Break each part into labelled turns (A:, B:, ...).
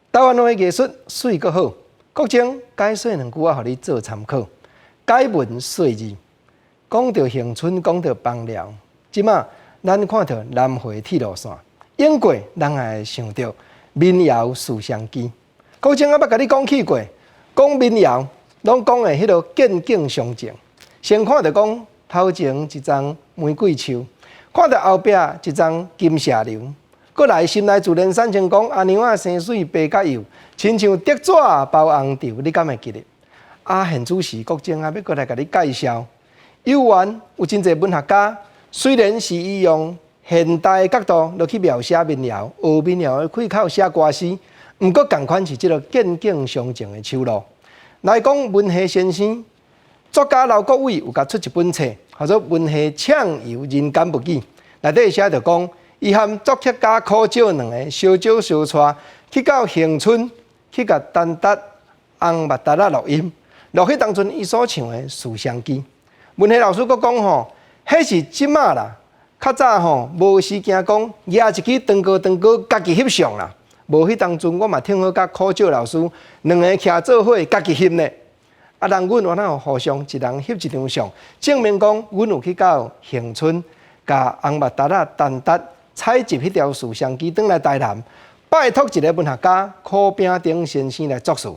A: 台灣話藝術媠閣好，國政解說兩句仔，予你做參考。解文說字，講著恆春，講著枋寮，這馬咱看著南迴鐵路線，經過人會想著民謠思相機。國政我捌共你講起過，講民謠，攏講的彼个見景傷情。先看著講頭前一叢玫瑰樹，看著後壁一叢金蛇流。閣來心內自然產生講阿娘仔生媠白甲幼，親像竹紙包紅豆，你敢會記得？啊，現此時國政啊，欲閣來共你介紹，有緣有真濟文學家，雖然是伊用現代的角度落去描寫民謠，學民謠的開口寫歌詩，毋過仝款是這个見景傷情的手路。來講文學先生，作家劉國偉有共出一本冊，號做《文學暢遊人間物語》，內底寫著講，伊和作曲家苦少兩个相招相帶，去到恆春去共陳達紅目達仔錄音，錄彼當陣伊所唱的《思相機》。文學老師閣講吼，彼是這馬啦，較早吼無時驚講，舉一支長高長高，家己翕相啦。無彼當陣我嘛聽好佮苦少老師兩个徛做伙家己翕呢。啊，人阮原來有互相一人翕一張相，證明講阮有去到恆春，共紅目達仔陳達採集彼條思相機，轉來台南，拜託一个文學家柯秉丁先生來作詞。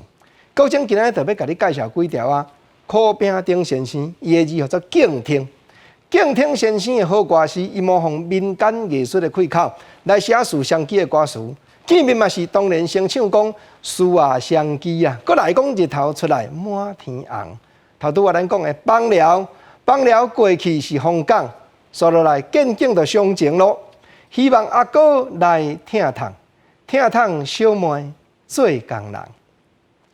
A: 國政今仔日特別共你介紹幾條啊，柯秉丁先生伊的字號做敬聽。敬聽先生的好歌詩，伊模仿民間藝術的開口來寫思相機的歌詞。見面嘛是當然先唱講思啊相機啊，閣來講日頭出來滿天紅。頭拄仔咱講的枋寮，枋寮過去是風港，煞落來見景就傷情囉。希望阿哥來疼痛，疼痛小妹做工人。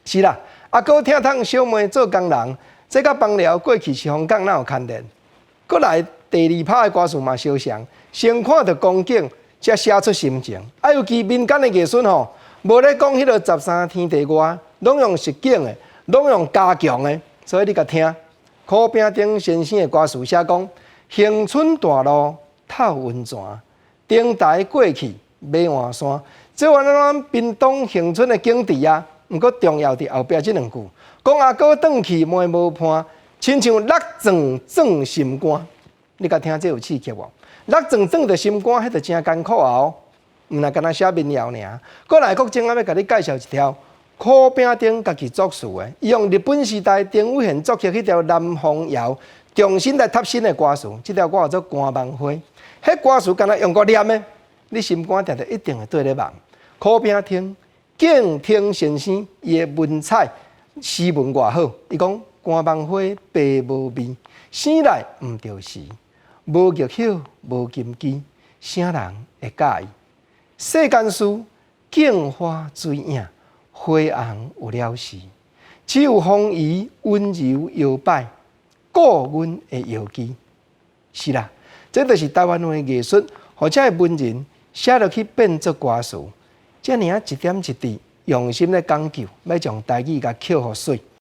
A: 是啦，阿哥疼痛小妹做工人，這佮枋寮過去是風港哪有牽連？閣來第二拍的歌詞嘛相像，先看著光景，才寫出心情。啊，尤其民間的藝術吼，無咧講彼个十三天地外，攏用實景的，攏用加強的，所以你共聽。柯秉丁先生的歌詞寫講：恆春大路透溫泉。頂台過去馬鞍山，這原來咱屏東恆春的景致啊。毋過重要佇後壁這兩句，講阿哥轉去妹無伴，親像六鑽鑽心肝。你共聽這有刺激無？六鑽鑽著心肝，彼就誠艱苦啊！毋若干焦寫民謠爾。閣來國政仔欲共你介紹一條柯秉丁家己作詞的，伊用日本時代丁偉賢作曲彼條南方謠，重新來貼新的歌詞。這條歌叫做《肝夢花》。彼歌詞敢若用過念的，你心肝定定一定會綴咧夢。柯秉丁敬聽先生伊的文采詩文偌好，伊講肝夢花白無味，生來毋著時，無玉葉無金枝，啥人會佮意？世間事鏡花水影，花紅有了時，只有風兒溫柔搖擺，顧阮會搖記。是啦。這就是台灣話藝術，予這个文人寫落去變做歌詞，遮爾仔一點一滴用心咧講究，欲將台語共刻予媠。